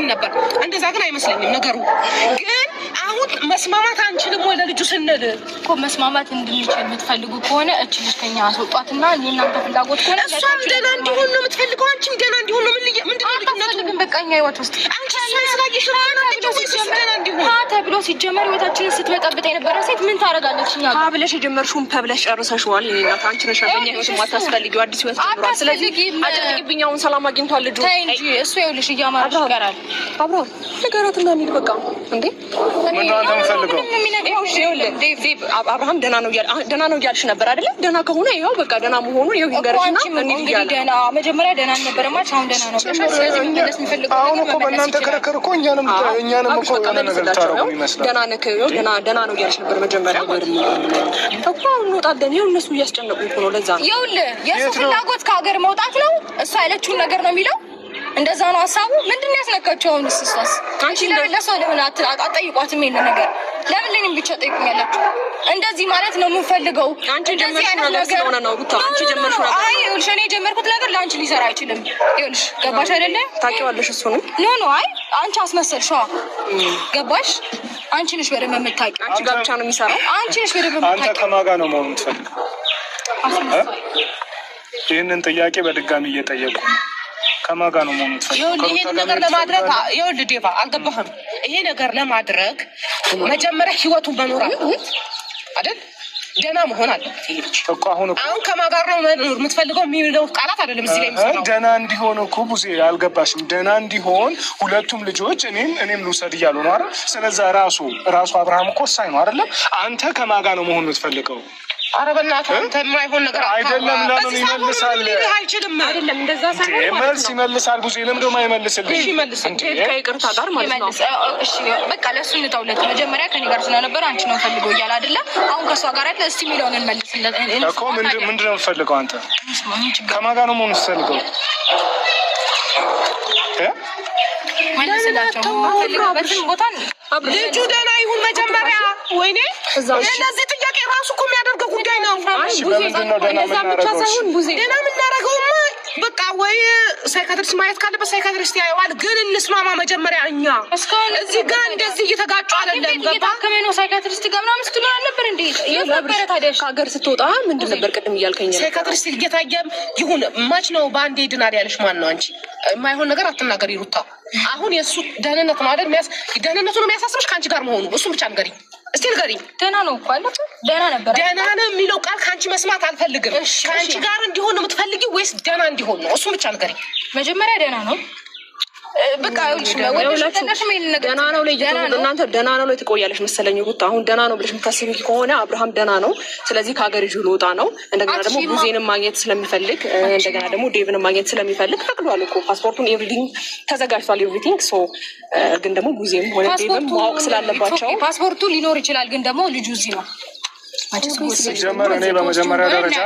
ነበር። እንደዛ ግን አይመስለኝም ነገሩ። ግን አሁን መስማማት አንችልም ወይ ለልጁ ስንል እኮ መስማማት እንድንችል የምትፈልጉ ከሆነ እች ልጅ ከኛ አስወጧትና የእናንተ ፍላጎት ከሆነ እሷም ደህና እንዲሆን ነው የምትፈልገው፣ አንቺም ደህና እንዲሆን ነው። ምንድን ነው ልዩነቱ? አታስፈልግም። በቃ እኛ ህይወት ውስጥ አንቺ እሷን ስላየሽ ነው ደህና እንዲሆን ወይስ እሱ ደህና እንዲሆን? ሀ ተብሎ ሲጀመር ህይወታችንን ስትበጠብጥ የነበረ ሴት ምን ታደርጋለች? እኛ ሀ ብለሽ የጀመርሽውን ፐ ብለሽ ጨርሰሽዋል። የእኔ እናት አንቺ ነሽ በእኛ ህይወት የማታስፈልጊው፣ አዲስ ህይወት ጀምሯል። ስለዚህ አታስፈልጊም። አጨቅጭቅብኝ። አሁን ሰላም አግኝቷል ልጁ። ተይ እንጂ እሱ ይኸውልሽ እያማረሽ ይቀራል። አብርሃም ንገራትና እንሂድ በቃ። እንዴ ምንድን ነው አንተ የምትፈልገው? ይኸው እሺ፣ ይኸውልህ ዴቭ ዴቭ አብርሃም ደህና ነው እያል ደህና ነው እያልሽ ነበር አይደለ? ደህና ከሆነ ይኸው በቃ ደህና መሆኑን ይኸው እኮ ይንገርሽና አንቺም እኮ እንሂድ እንግዲህ እያለ ደህና መጀመሪያ ደህና አልነበረም አልሽ፣ አሁን ደህና ነው ብለሻል። ስለዚህ መመለስ የሚፈልገው አሁን ነገር እኮ መመለስ በእናንተ ይችላል። ክርክር እኮ እኛንም እኛንም አብርሽ እኮ በቃ የሆነ ነገር መልስላቸው። ልታረጉ ይኸው ይመስላል። ደህና ነህ፣ ይኸው ደህና ደህና ነው እያልሽ ነበር መጀመሪያ ማለት ነው እኮ። አሁን እንወጣለን። ይኸው እነሱ እያስጨነቁ እኮ ነው። ለዛ ነው ይኸውልህ የእሱ የት ነው? ፍላጎት ከሀገር መውጣት ነው። እሷ ያለችውን ነገር ነው የሚለው። እንደዛ ነው ሀሳቡ። ምንድን ነው ያስነካቸው? አሁንስ እሷስ አንቺ ለምን ለእሷ ለምን አትጠይቋትም? ይሄንን ነገር ለምን ለእኔም ብቻ ጠይቁኛላችሁ? እንደዚህ ማለት ነው የምንፈልገው። አንቺ እንደዚህ የጀመርሽው አይነት ነገር ስለሆነ ነው ሩታ። አንቺ No, no, no, የጀመርሽው No። ነገር አይ ይኸውልሽ፣ እኔ የጀመርኩት ነገር ለአንቺ ሊሰራ አይችልም። ይኸውልሽ ገባሽ አይደለ? ታውቂዋለሽ እሱንም No, no፣ አይ አንቺ አስመሰልሽዋ። ገባሽ? አንቺ ነሽ በደንብ የምታውቂው። አንቺ ጋር ብቻ ነው የሚሰራው። አንቺ ነሽ በደንብ አንተ የምታውቂው። ከማን ጋር ነው መሆን የምትፈልገው? አስመሳይ። ይህንን ጥያቄ በድጋሚ እየጠየቁ ነው። ከማን ጋር ነው መሆን የምትፈልገው? ይኸውልህ ይሄን ከሩታ ጋር ነገር መሄድ ለማድረግ ትፈልጋለህ? ይኸውልህ ዴቫ አልገባህም። ይሄ ነገር ለማድረግ መጀመሪያ ህይወቱን መኖር አለበት አይደል? ደህና መሆን አለበት ይሄ ልጅ። እኮ አሁን እኮ አሁን ከማን ጋር ነው መኖር የምትፈልገው የሚለው ቃላት አይደለም እዚህ ላይ የሚሰራው። ደህና እንዲሆን እኮ ቡዜ አልገባሽም። ደህና እንዲሆን ሁለቱም ልጆች እኔም ልውሰድ እያሉ ነው አይደል? ስለዛ ራሱ ራሱ አብርሃም እኮ ወሳኝ ነው አይደለም? አንተ ከማን ጋር ነው መሆን የምትፈልገው? ኧረ በእናትህ አንተ የማይሆን ነገር አታውራ። አይደለም፣ ለምን በዚህ ሰዓት ሆኖ ይመልሳል? ምንም ሊልህ አይችልም። አይደለም እንደዛ ሳይሆን ማለት መልስ ነው ይመልሳል። ቡዜ ለምን ደግሞ አይመልስልኝ? እሺ ይመልስ። እንዴ? ከይቅርታ ጋር ማለት ነው ይመልስ። እሺ በቃ ለእሱ እንተውለት። መጀመሪያ ከኔ ጋር ስለነበረ አንቺ ነው ፈልጎ እያለ አይደለ? አሁን ከእሷ ጋር አይደለ? እስቲ የሚለውን እንመልስለት። እኮ ምንድን ነው የምትፈልገው አንተ? ምን ችግር ከማን ጋር ነው መሆን የምትፈልገው? እ? መልስላቸው። የምፈልግበትን ቦታ ልጁ ደህና ይሁን መጀመሪያ። ወይኔ ለዚህ ጥያቄ ራሱ እኮ የሚያደርገው ጉዳይ ነው። እሺ፣ በምንድን ነው ደህና እንደዛም ብቻ የምናደርገው? ሳይሆን ቡዜ ደህና የምናደርገውማ በቃ ወይ psychiatrist ማየት ካለበት psychiatrist ያየዋል። ግን እንስማማ መጀመሪያ እኛ እስካሁን እዚህ ጋር እንደዚህ እየተጋጩ አይደለም። ቤት ገባ? እየታከመ ነው psychiatrist ጋር ምናምን ስትሉ አልነበር እንዴ? የት ነበረ ታዲያ? እሺ። ከሀገር ስትወጣ ምንድን ነበር ቅድም እያልከኝ ነበር? psychiatrist እየታየም ይሁን መች ነው በአንዴ ይድናል ያለሽ ማን ነው? አንቺ የማይሆን ነገር አትናገሪ ሩታ። አሁን የእሱ ደህንነት ነው አይደል? ደህንነቱ ነው የሚያሳስብሽ ከአንቺ ጋር መሆኑ። እሱን ብቻ ንገሪኝ እስቲ ንገሪኝ። ደህና ነው እኮ አለ። ደህና ነበር። ደህና ነው የሚለው ቃል ከአንቺ መስማት አልፈልግም። እሺ፣ ከአንቺ እሺ። ጋር እንዲሆን ነው የምትፈልጊው ወይስ ደህና እንዲሆን ነው? እሱን ብቻ ንገሪኝ። መጀመሪያ ደህና ነው በቃ ይኸውልሽ፣ ወደሽ ጠላሽም ይሄንን ነገር ደህና ነው ላይ ደህና ነው። እናንተ ደህና ነው ላይ ትቆያለሽ መሰለኝ ሩታ። አሁን ደህና ነው ብለሽ የምታስቢ ከሆነ አብርሃም ደህና ነው፣ ስለዚህ ከሀገር ይዤ ልወጣ ነው። እንደገና ደግሞ አትሺማ። ቡዜንም ማግኘት ስለሚፈልግ እንደገና ደግሞ ዴቭንም ማግኘት ስለሚፈልግ ፈቅዷል እኮ ፓስፖርቱን፣ everything ተዘጋጅቷል። Everything so ግን ደግሞ ቡዜም ሆነ ዴቭም ፓስፖርቱ ማወቅ ስላለባቸው ፓስፖርቱ ሊኖር ይችላል፣ ግን ደግሞ ልጁ እዚህ ነው። ሲጀመር እኔ በመጀመሪያ ደረጃ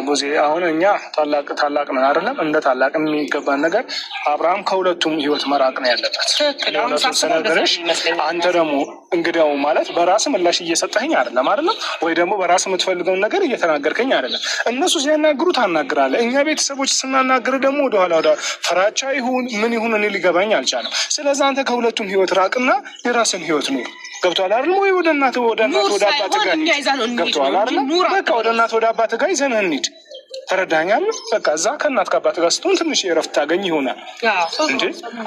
ቡዜ አሁን እኛ ታላቅ ታላቅ ነን አይደለም? እንደ ታላቅ የሚገባን ነገር አብርሃም ከሁለቱም ህይወት መራቅ ነው ያለበት። ትክክል። አሁን እውነቱን ሳስበው እንደዛ ስነግርሽ ነው የሚመስለኝ። አንተ ደግሞ እንግዲያው ማለት በራስ ምላሽ እየሰጠኸኝ አይደለም አይደለም? ወይ ደግሞ በራስ የምትፈልገውን ነገር እየተናገርከኝ አይደለም። እነሱ ሲያናግሩ ታናግራለህ። እኛ ቤተሰቦች ስናናግር ደግሞ ወደኋላ ወደ ፍራቻ ይሁን ምን ይሁን እኔ ሊገባኝ አልቻለም። ስለዚህ አንተ ከሁለቱም ህይወት ራቅና የራስን ህይወት ኑር። ገብቶሃል አይደል? ወይ ወደ እናት ኑር ወደ አባት ሳይሆን ጋር እኛ ይዘን እንሂድ ገብቶሃል ነው እንጂ አይደል? ኑር በቃ ወደ እናት ወደ አባት ጋር ይዘንህ እንሂድ። ተረዳኛል? በቃ እዛ ከእናት ከአባት ጋር ስትሆን ትንሽ የእረፍት ታገኝ ይሆናል እንዴ።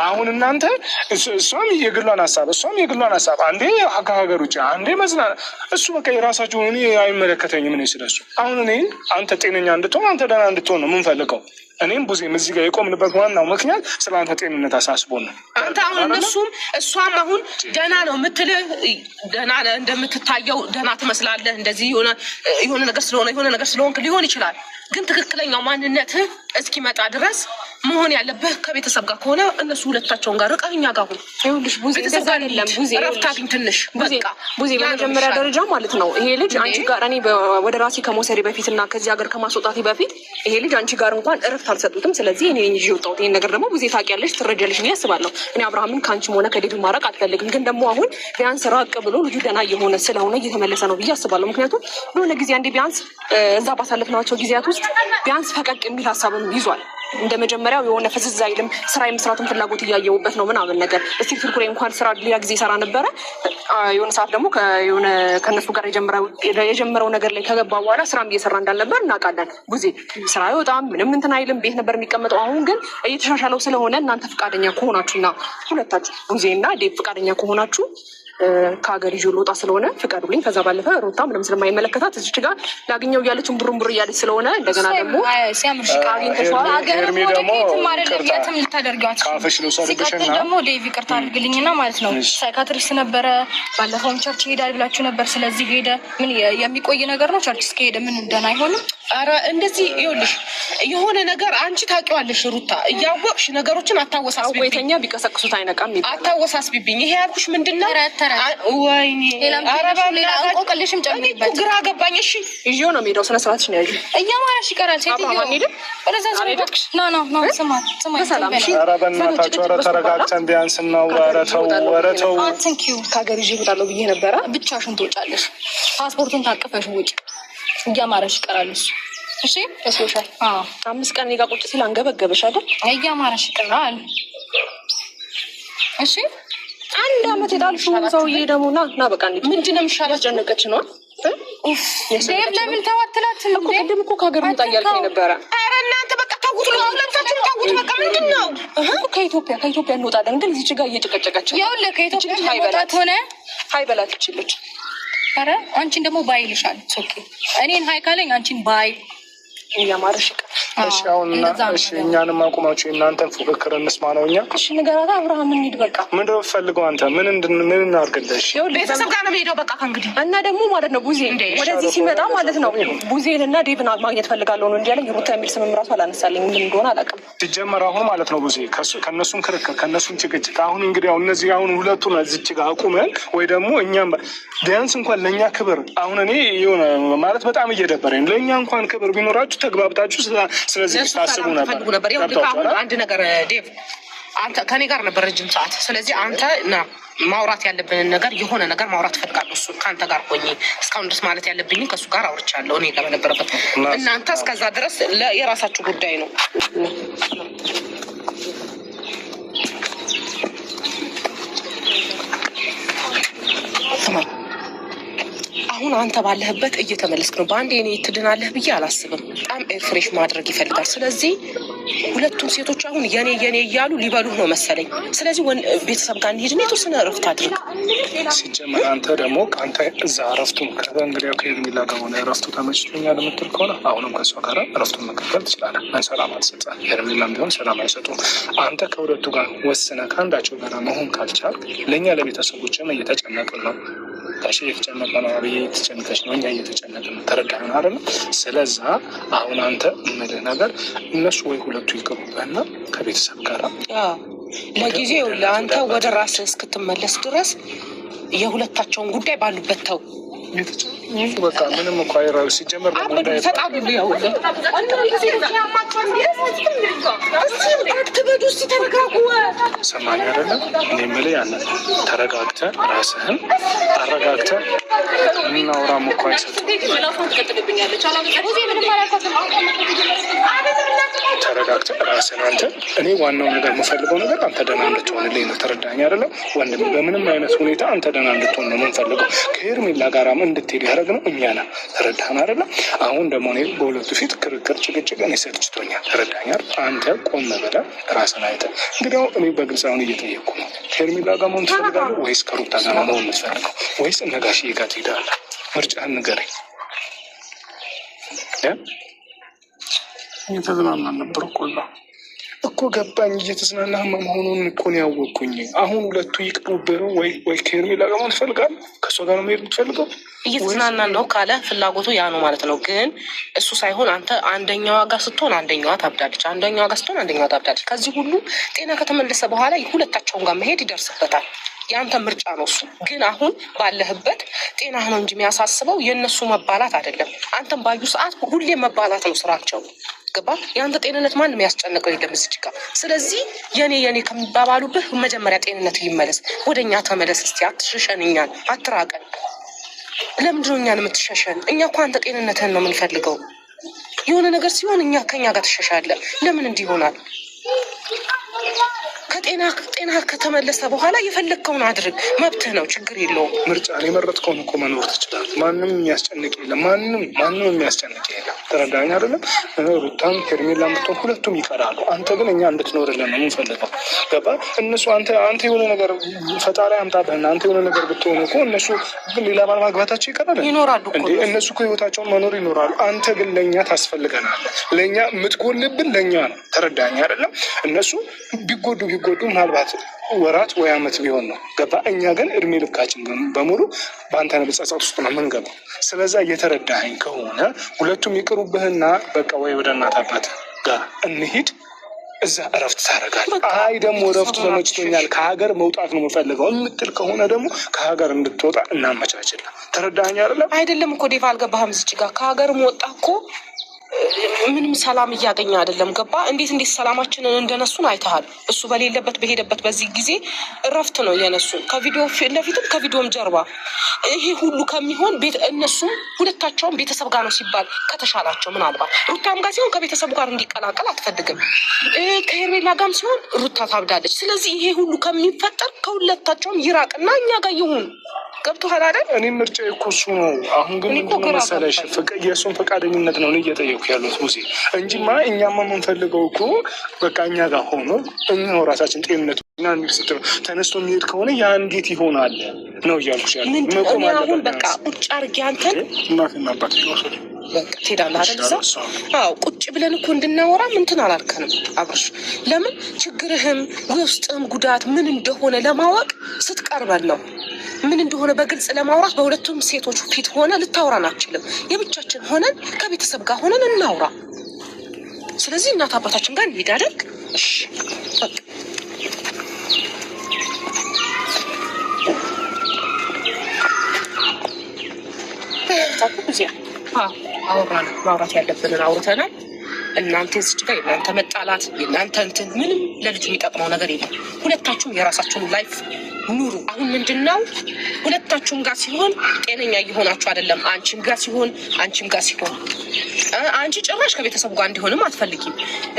አሁን እናንተ እሷም የግሏን ሀሳብ እሷም የግሏን ሀሳብ፣ አንዴ ከሀገር ውጭ አንዴ መዝና እሱ በቃ የራሳቸውን እኔ አይመለከተኝም። እኔ ስለሱ አሁን እኔ አንተ ጤነኛ እንድትሆን አንተ ደህና እንድትሆን ነው የምንፈልገው። እኔም ቡዜም እዚህ ጋር የቆምንበት ዋናው ምክንያት ስለ አንተ ጤንነት አሳስቦን ነው። አንተ አሁን እነሱም እሷም አሁን ደህና ነው የምትልህ፣ ደህና ነህ እንደምትታየው ደህና ትመስላለህ። እንደዚህ የሆነ ነገር ስለሆነ የሆነ ነገር ስለሆንክ ሊሆን ይችላል። ግን ትክክለኛው ማንነትህ እስኪመጣ ድረስ መሆን ያለብህ ከቤተሰብ ጋር ከሆነ እነሱ ሁለታቸውን ጋር ርቀህ እኛ ጋር ሁን። ይኸውልሽ ቡዜ ቤተሰብ እንደዛ ጋር አይደለም እንሂድ። ቡዜ እረፍት አግኝ ትንሽ ቡዜ በቃ ቡዜ ያ ነው በመጀመሪያ የሚሻለው። ደረጃ ማለት ነው ይሄ ልጅ አንቺ ጋር እኔ ወደ ራሴ ከመውሰዴ በፊት እና ከዚህ ሀገር ከማስወጣቴ በፊት ይሄ ልጅ አንቺ ጋር እንኳን እረፍት አልሰጡትም። ስለዚህ እኔ ነኝ ይዤ የወጣሁት። ይሄን ነገር ደግሞ ቡዜ ታውቂያለሽ፣ ትረጃለሽ ብዬ አስባለሁ። እኔ አብርሃምን ከአንቺም ሆነ ከዴቭ ማራቅ አልፈልግም። ግን ደግሞ አሁን ቢያንስ ራቅ ብሎ ልጁ ደህና እየሆነ ስለሆነ እየተመለሰ ነው ብዬ አስባለሁ። ምክንያቱም በሆነ ጊዜ አንዴ ቢያንስ እዛ ባሳለፍናቸው ጊዜያት ውስጥ ቢያንስ ፈቀቅ የሚል ሀሳብም ይዟል። እንደ መጀመሪያው የሆነ ፍዝዝ አይልም። ስራ የመስራቱን ፍላጎት እያየሁበት ነው ምናምን ነገር። እስቲ ስልኩ ላይ እንኳን ስራ ሌላ ጊዜ ይሰራ ነበረ። የሆነ ሰዓት ደግሞ የሆነ ከእነሱ ጋር የጀመረው ነገር ላይ ከገባ በኋላ ስራም እየሰራ እንዳልነበር እናውቃለን። ጊዜ ስራ አይወጣም፣ ምንም እንትን አይልም፣ ቤት ነበር የሚቀመጠው። አሁን ግን እየተሻሻለው ስለሆነ እናንተ ፈቃደኛ ከሆናችሁና ሁለታችሁ ቡዜ እና ዴቭ ፈቃደኛ ከሆናችሁ ከሀገር ይዤ ልወጣ ስለሆነ ፍቀዱልኝ። ከዛ ባለፈ ሩታ ምንም ስለማይመለከታት እዚች ጋር ላግኘው እያለች እምቡር እያለች ስለሆነ እንደገና ደግሞ ሲያምርሽ አግኝተሽዋል። ሀገርም ኤርሚ ሆነ ደግሞ ከየትም አይደለም ይቅርታ፣ የትም ልታደርጊው አትችይም። ካፍሽ ልውሰድብሽና ሲቀጥል ደግሞ ዴቭ ይቅርታ አድርግልኝና ማለት ነው psychiatrist ነበረ፣ ባለፈውም church ይሄዳል ብላችሁ ነበር። ስለዚህ ሄደ። ምን የሚቆይ ነገር ነው? Church እስከሄደ ምን ደህና አይሆንም? ኧረ እንደዚህ ይኸውልሽ፣ የሆነ ነገር አንቺ ታውቂዋለሽ ሩታ፣ እያወቅሽ ነገሮችን አውቆ አታወሳስቢብኝ፣ የተኛ ቢቀሰቅሱት አይነቃም ይባላል። አታወሳስቢብኝ። ይሄ ያልኩሽ ምንድን ነው? ተረት ተረት። ወይኔ ሌላም ኧረ ትንሽ ሌላ በእናትህ፣ እንቆቅልሽም እኔ እኮ ጨምሪበት። ግራ ገባኝ። እሺ ይዤው ነው የምሄደው። ስነ ስርዓትሽ ነው ያዥው። እያማረሽ ይቀራል። ሴትዮ አብርሃም አንሄድም? ወደዛ ዝም አንሄድም? እባክሽ። ና ና ና፣ ስማ ስማ፣ በሰላም እሺ። ኧረ በእናታችሁ፣ ኧረ ተረጋግተን ቢያንስ እናውራ። ኧረ ተው፣ ኧረ ተው። አትንኪው። ከሀገር ይዤ እወጣለሁ ብዬ ነበረ። ብቻሽን ትወጫለሽ። ፓስፖርቱን ታቅፈሽ ውጭ። እያማረሽ ይቀራል እሱ። እሺ መስሎሻል? አዎ 5 ቀን እኔ ጋር ቁጭ ሲል አንገበገበሽ አይደል? እያማረሽ ይቀራል። እሺ አንድ አመት የጣልሽውን ሰውዬ ደግሞ ና ና በቃ እንሂድ። ምንድን ነው የሚሻለው? ያስጨነቀች ነው ዴቭ ለምን ተዋትላትም እኮ ቅድም እኮ ከሀገር እንውጣ እያልከኝ ነበረ። ኧረ እናንተ በቃ ተውት፣ ሁለታችሁም ተውት። በቃ ምንድን ነው? እኮ ከኢትዮጵያ እንወጣለን፣ ግን እዚች ጋር እየጨቀጨቀች ነው። ይኸውልህ ከኢትዮጵያ ይቺ ልጅ ሀይ ለመውጣት በላት፣ ሆነ ሀይ በላት ይቺ ልጅ። ኧረ አንቺን ደግሞ bye ይልሻል። Okay እኔን hi ካለኝ አንቺን bye። እያማረሽ ይቀር። እሺ አሁን እንደዛ ነው እሺ ነገሩ። እኛንም አቁማችሁ የእናንተን ፉክክር እንስማ ነው። እኛ እሺ ንገራታ፣ አብርሃም እንሂድ በቃ። ምንድን ነው የምትፈልገው አንተ? ምን እናድርግልህ? እሺ ይኸውልህ ቤተሰብ ጋር ነው የምሄደው። በቃ ከእንግዲህ እና ደግሞ ማለት ነው ቡዜ እንዴ? ወደዚህ ሲመጣ ማለት ነው ቡዜን እና ዴቭን ማግኘት ፈልጋለሁ ነው እንጂ ያለኝ ሩታ የሚል ስምም ራሱ አላነሳለኝ። ምን እንደሆነ አላውቅም። ሲጀመር አሁን ማለት ነው ቡዜ ከእነሱም ክርክር ከእነሱም ጭቅጭቅ አሁን እንግዲህ አሁን እነዚህ አሁን ሁለቱን እዚች ጋር አቁመን ወይ ደግሞ እኛም ቢያንስ እንኳን ለእኛ ክብር አሁን እኔ የሆነ ማለት በጣም እየደበረኝ ለእኛ እንኳን ክብር ቢኖራችሁ ተግባብታችሁ ስለዚህ ለእሱ ታስቡ ሰላም ነበር። ትፈልጉ ነበር። ይኸውልህ አሁን ገብቷችኋል? አንድ ነገር ዴቭ፣ አንተ ከኔ ጋር ነበር ረጅም ሰዓት። ስለዚህ አንተ ና ማውራት ያለብንን ነገር የሆነ ነገር ማውራት እፈልጋለሁ። እሱ ከአንተ ጋር ሆኜ እስካሁን ድረስ ማለት ያለብኝን ከእሱ ጋር አውርቻለሁ። እኔ ጋር በነበረበት እናንተ እስከዛ ድረስ የራሳችሁ ጉዳይ ነው። ስማ አሁን አንተ ባለህበት እየተመለስክ ነው። በአንዴ እኔ ትድናለህ ብዬ አላስብም። በጣም fresh ማድረግ ይፈልጋል። ስለዚህ ሁለቱም ሴቶች አሁን የኔ የኔ እያሉ ሊበሉህ ነው መሰለኝ። ስለዚህ ቤተሰብ ጋር እንሂድና የተወሰነ እረፍት አድርግ። ሲጀመር አንተ ደግሞ አንተ እዛ እረፍቱን እንግዲህ ከሄርሜላ ጋር ሆነ እረፍቱ ተመችቶኛል የምትል ከሆነ አሁንም ከእሷ ጋር እረፍቱን መቀጠል ትችላለህ። ምን ሰላም አትሰጥም። ሄርሜላም ቢሆን ሰላም አይሰጡም። አንተ ከሁለቱ ጋር ወስነህ ከአንዳቸው ጋር መሆን ካልቻልክ ለእኛ ለቤተሰቦችም እየተጨነቅን ነው። ጋሼ እየተጨነቀ ነው። አብዬ እየተጨነቀች ነው። እኛ እየተጨነቅን ነው። ተረዳህን አይደለ? ስለዛ አሁን አንተ የምልህ ነገር እነሱ ወይ ሁለቱ ይቅሩብህና ከቤተሰብ ጋር ለጊዜው ለአንተ ወደ ራስህ እስክትመለስ ድረስ የሁለታቸውን ጉዳይ ባሉበት ተው። በቃ ምንም እኮ አይራ ሲጀመር አበዱ ተጣሉ። ይኸውልህ አትበዱ፣ እስኪ ተረጋጉ። ሰማኝ አይደለም? እኔ የምልህ ያንን ተረጋግተህ ራስህን አረጋግተህ እናውራም እኮ አይሰጡም። ተረጋግተህ ራስህን አንተ እኔ ዋናው ነገር የምፈልገው ነገር አንተ ደህና እንድትሆንልኝ ነው። ተረዳኝ አይደለም ወንድሜ? በምንም አይነት ሁኔታ አንተ ደህና እንድትሆን ነው የምንፈልገው። ከሄርሜላ ጋራም እንድትሄድ ያደረግነው እኛ ነን። ተረዳህን አይደለም? አሁን ደግሞ እኔ በሁለቱ ፊት ክርክር፣ ጭቅጭቅ እኔ ሰልችቶኛል። ተረዳኸኝ አይደል? አንተ ቆም ብለህ ራስህን አይተህ እንግዲያው እኔ በግልጽ አሁን እየጠየቅኩ ነው። ከሄርሜላ ጋር መሆን ትፈልጋለህ ወይስ ከሩታ ጋር ነው መሆን የምትፈልገው? ወይስ እነ ጋሽዬ ጋር ትሄዳለህ? ምርጫህን ንገረኝ። እ? እየተዝናናን ነበር እኮ እዛ እኮ ገባኝ። እየተዝናናህማ መሆኑን እኮ ነው ያወቅኩኝ። አሁን ሁለቱ ይቅሩብህ ወይ ከሄርሜላ ጋር መሆን ትፈልጋለህ? ከእሷ ጋር ነው መሄድ የምትፈልገው? እየተዝናናን ነው ካለ ፍላጎቱ ያ ነው ማለት ነው። ግን እሱ ሳይሆን አንተ አንደኛዋ ጋር ስትሆን አንደኛዋ ታብዳለች፣ አንደኛዋ ጋር ስትሆን አንደኛዋ ታብዳለች። ከዚህ ሁሉ ጤና ከተመለሰ በኋላ ሁለታቸውን ጋር መሄድ ይደርስበታል። የአንተ ምርጫ ነው እሱ። ግን አሁን ባለህበት ጤናህ ነው እንጂ የሚያሳስበው የእነሱ መባላት አይደለም። አንተም ባዩ ሰዓት ሁሌ መባላት ነው ስራቸው። ገባ? የአንተ ጤንነት ማንም ያስጨነቀው የለም እዚች ጋር። ስለዚህ የኔ የኔ ከሚባባሉብህ መጀመሪያ ጤንነት ይመለስ፣ ወደ እኛ ተመለስ። እስቲ አትሸሸን፣ እኛን አትራቀን። ለምንድነው እኛን የምትሸሸን? እኛ እኮ አንተ ጤንነትህን ነው የምንፈልገው። የሆነ ነገር ሲሆን እኛ ከኛ ጋር ትሸሻለህ። ለምን እንዲህ ይሆናል? ከጤና ጤና ከተመለሰ በኋላ የፈለግከውን አድርግ፣ መብትህ ነው፣ ችግር የለውም። ምርጫ የመረጥከውን እኮ መኖር ትችላለህ። ማንም የሚያስጨንቅ የለም። ማንም ማንም የሚያስጨንቅ የለም። ተረዳኝ አይደለም? ሩታም ሄርሜላም ብትሆን ሁለቱም ይቀራሉ። አንተ ግን እኛ እንድትኖርልን ነው የምንፈልገው። ገባ? እነሱ አንተ አንተ የሆነ ነገር ፈጣሪ አምጣብህና አንተ የሆነ ነገር ብትሆን እኮ እነሱ ግን ሌላ ባል ማግባታቸው ይቀራል ይኖራሉ እኮ እንዴ? እነሱ እኮ ህይወታቸውን መኖር ይኖራሉ። አንተ ግን ለእኛ ታስፈልገናለህ። ለእኛ የምትጎልብን ለእኛ ነው። ተረዳኝ አይደለም? እነሱ ቢጎዱ ቢጎዱ ምናልባት ወራት ወይ አመት ቢሆን ነው። ገባ? እኛ ግን እድሜ ልካችን በሙሉ በአንተ ጸጸት ውስጥ ነው የምንገባው። ስለዛ እየተረዳኸኝ ከሆነ ሁለቱም ይቅሩብህና በቃ ወይ ወደ እናት አባት ጋር እንሂድ፣ እዛ እረፍት ታደርጋለህ። አይ ደግሞ እረፍቱ ተመችቶኛል ከሀገር መውጣት ነው የምፈልገው የምትል ከሆነ ደግሞ ከሀገር እንድትወጣ እናመቻችለን። ተረዳኸኝ አይደለም? አይደለም እኮ ዴቭ፣ አልገባህም? እዚች ጋር ከሀገርም ወጣ እኮ ምንም ሰላም እያገኘ አይደለም። ገባ? እንዴት እንዴት ሰላማችንን እንደነሱን አይተሃል። እሱ በሌለበት በሄደበት በዚህ ጊዜ እረፍት ነው የነሱን፣ ከቪዲዮ ፊት ለፊትም ከቪዲዮም ጀርባ። ይሄ ሁሉ ከሚሆን ቤት እነሱም ሁለታቸውም ቤተሰብ ጋር ነው ሲባል ከተሻላቸው፣ ምናልባት ሩታም ጋር ሲሆን ከቤተሰቡ ጋር እንዲቀላቀል አትፈልግም፣ ከሄርሜላ ጋርም ሲሆን ሩታ ታብዳለች። ስለዚህ ይሄ ሁሉ ከሚፈጠር ከሁለታቸውም ይራቅና እኛ ጋር ይሁን። ገብቶሃል አይደል? እኔ ምርጫ እኮ እሱ ነው። አሁን ግን እኔ እኮ ምንድን ነው ግራ መሰለሽ ገባኝ። የእሱን ፈቃደኝነት ነው እኔ እየጠየኩ ያሉት ሙሴ እንጂማ እኛማ የምንፈልገው እኮ በቃ እኛ ጋር ሆኖ እኛው ራሳችን ጤንነቱ እና እንሂድ ስትለው ተነስቶ የሚሄድ ከሆነ ያ እንዴት ይሆናል ነው እያልኩሽ ያለሁት። ምንድን ነው መቆም እኔ አሁን አለበት በቃ ቢያንስ። ቁጭ አድርጌ አንተን እናትና አባት ይወሰዱ። በቃ ትሄዳለህ አይደል? እዛ አዎ፣ ቁጭ ብለን እኮ እንድናወራ እንትን አላልከንም አብርሽ። ለምን ችግርህም ውስጥህም ጉዳት ምን እንደሆነ ለማወቅ ስትቀርበን ነው። ምን እንደሆነ በግልጽ ለማውራት በሁለቱም ሴቶች ፊት ሆነ ልታወራን አትችልም። የብቻችን ሆነን ከቤተሰብ ጋር ሆነን እናውራ። ስለዚህ እናት አባታችን ጋር እንሂድ አይደል? እሺ በቃ ጊዜ አወራን፣ ማውራት ያለብንን አውርተናል። እናንተ እዚች ጋር የእናንተ መጣላት የእናንተ እንትን ምንም ለልጁ የሚጠቅመው ነገር የለም። ሁለታችሁም የራሳችሁን life ኑሩ። አሁን ምንድን ነው ሁለታችሁም ጋር ሲሆን ጤነኛ እየሆናችሁ አይደለም። አንቺም ጋር ሲሆን አንቺም ጋር ሲሆን አንቺ ጭራሽ ከቤተሰቡ ጋር እንዲሆንም አትፈልጊም።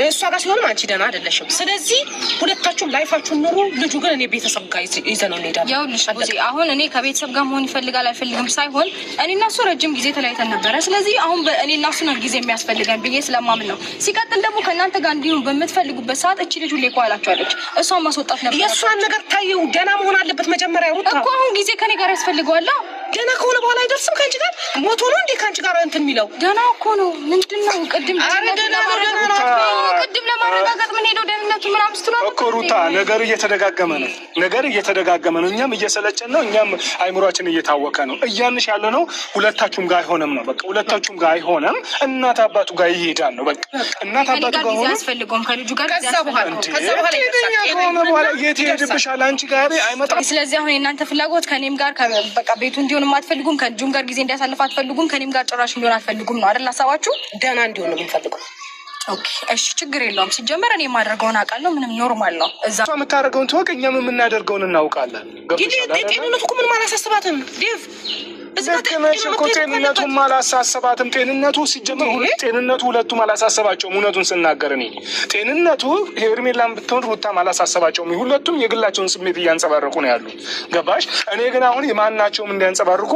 እሷ ጋር ሲሆንም አንቺ ደህና አይደለሽም። ስለዚህ ሁለታችሁም life ኣችሁን ኑሩ። ልጁ ግን እኔ ቤተሰብ ጋር ይዘነው እንሄዳለን። ይኸውልሽ አለቀ። ቡዜ፣ አሁን እኔ ከቤተሰብ ጋር መሆን ይፈልጋል አይፈልግም ሳይሆን እኔ እና እሱ ረጅም ጊዜ ተለያይተን ነበረ። ስለዚህ አሁን በእኔ እና እሱ ነው ጊዜ የሚያስፈልገን ብዬ ስለማምን ነው። ሲቀጥል ደግሞ ከእናንተ ጋር እንዲሁም በምትፈልጉበት ሰዓት እቺ ልጅ ሁሌ ከኋላችኋለች። እሷን ማስወጣት ነበር የእሷን ነገር ታየው። ደህና መሆን አለበት መጀመሪያ ሩታ እኮ አሁን ጊዜ ከኔ ጋር ያስፈልገዋል። ደህና ከሆነ በኋላ አይደርስም ከአንቺ ጋር ሞቶ ነው እንዴ ከአንቺ ጋር እንትን የሚለው? ደህና እኮ ነው። ምንድን ነው ቅድም ኧረ ደህና ነው፣ ደህና ነው። ቅድም ለማረጋገጥ ምን ሄደው ደህንነቱ ምናምን ስትሉ እኮ ሩታ ነገር እየተደጋገመ ነው። ነገር እየተደጋገመ ነው። እኛም እየሰለቸን ነው። እኛም አይምሯችን እየታወከ ነው። እያንሽ ያለ ነው። ሁለታችሁም ጋር አይሆንም ነው በቃ። ሁለታችሁም ጋር አይሆንም። እናት አባቱ ጋር ይሄዳል ነው በቃ። እናት ከኔ አባቱ ጋር ጋር ጊዜ ሆኖ አያስፈልገውም። ከልጁ ጋር ጊዜ ከዛ በኋላ አያስፈልገውም። ከዛ በኋላ ይደርሳል። ጤነኛ ከሆነ በኋላ የት ይሄድብሻል? አንቺ ጋር አይመጣም። ስለዚህ አሁን የእናንተ ፍላጎት ከኔም ጋር በቃ ቤቱ እንዲሆንም አትፈልጉም፣ ከልጁም ጋር ጊዜ እንዲያሳልፍ አትፈልጉም፣ ከኔም ጋር ጭራሽ እንዲሆን አትፈልጉም ነው አይደል ሀሳባችሁ? ደህና እንዲሆን ነው የምንፈልገው። Okay እሺ፣ ችግር የለውም። ሲጀመር እኔ የማደርገውን አውቃለሁ። ምንም normal ነው። እዛ እሷ የምታደርገውን ትወቅ፣ እኛም የምናደርገውን እናውቃለን። ግን ገብቶሻል አይደለ? ጤንነቱ እኮ ምንም አላሳስባትም ዴቭ። እዚህ ጋር ልክ ነሽ እኮ መታየት እኮ ጤንነቱም አለበት። አላሳሰባትም። ጤንነቱ ሲጀመር ጤንነቱ ሁለቱም አላሳሰባቸውም። እውነቱን ስናገር እኔ ጤንነቱ ሄርሜላም ብትሆን ሩታም አላሳሰባቸውም። ሁለቱም የግላቸውን ስሜት እያንጸባረቁ ነው ያሉ። ገባሽ? እኔ ግን አሁን የማናቸውም እንዲያንጸባርቁ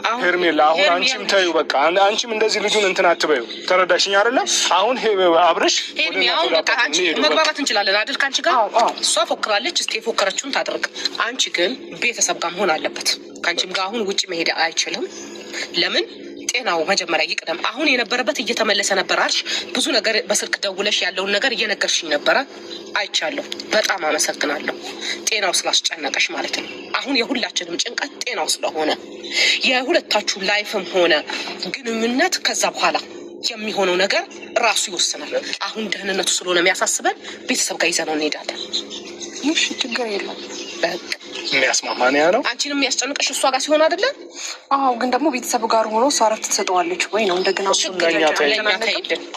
አሁን ሄርሜላ አሁን ሄርሜላ አንቺም ተዩ በቃ አንቺም እንደዚህ ልጁን እንትን አትበዩ። ተረዳሽኝ አይደለም? አሁን አብርሽ ወደ ሄርሜ እናት አሁን ወደ በቃ አባቱ አንቺ እንሂድ በቃ። መግባባት እንችላለን አይደል? ከአንቺ ጋር እሷ ፎክራለች። እስኪ የፎከረችውን ታድርግ። አንቺ ግን ቤተሰብ ጋር መሆን አለበት። ከአንቺም ጋር አሁን ውጭ መሄድ አይችልም። ለምን? ጤናው መጀመሪያ ይቅደም። አሁን የነበረበት እየተመለሰ ነበር አልሽ። ብዙ ነገር በስልክ ደውለሽ ያለውን ነገር እየነገርሽኝ ነበረ፣ አይቻለሁ። በጣም አመሰግናለሁ። ጤናው ስላስጨነቀሽ ማለት ነው። አሁን የሁላችንም ጭንቀት ጤናው ስለሆነ የሁለታችሁ life ም ሆነ ግንኙነት ከዛ በኋላ የሚሆነው ነገር ራሱ ይወስናል። አሁን ደህንነቱ ስለሆነ የሚያሳስበን ቤተሰብ ጋር ይዘነው እንሄዳለን። እሺ፣ ችግር የለውም። በቃ የሚያስማማን ያ ነው። አንቺንም የሚያስጨንቅሽ እሷ ጋር ሲሆን አይደለ? አዎ፣ ግን ደግሞ ቤተሰቡ ጋር ሆኖ እሷ እረፍት ትሰጠዋለች ወይ ነው እንደገና።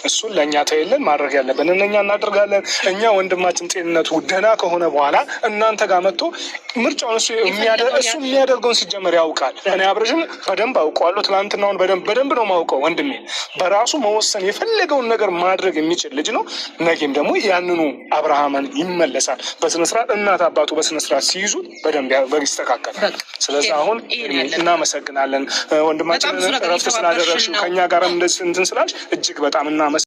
እሱን ለእኛ ተይልን፣ ማድረግ ያለብን እኛ እናደርጋለን። እኛ ወንድማችን ጤንነቱ ደህና ከሆነ በኋላ እናንተ ጋር መጥቶ ምርጫውን እሱ የሚያደርገውን ሲጀመር ያውቃል። እኔ አብርሽን በደንብ አውቀዋለሁ። ትናንትናውን በደንብ ነው የማውቀው። ወንድሜ በራሱ መወሰን የፈለገውን ነገር ማድረግ የሚችል ልጅ ነው። ነገም ደግሞ ያንኑ አብርሃምን ይመለሳል። በስነስርዓት እናት አባቱ በስነስርዓት ሲይዙት በደንብ ይስተካከላል። ስለዚህ አሁን እናመሰግናለን ወንድማችን እረፍት ስላደረግሽው ከእኛ ጋርም እንደዚህ እንትን ስላልሽ እጅግ በጣም እናመሰግናለን።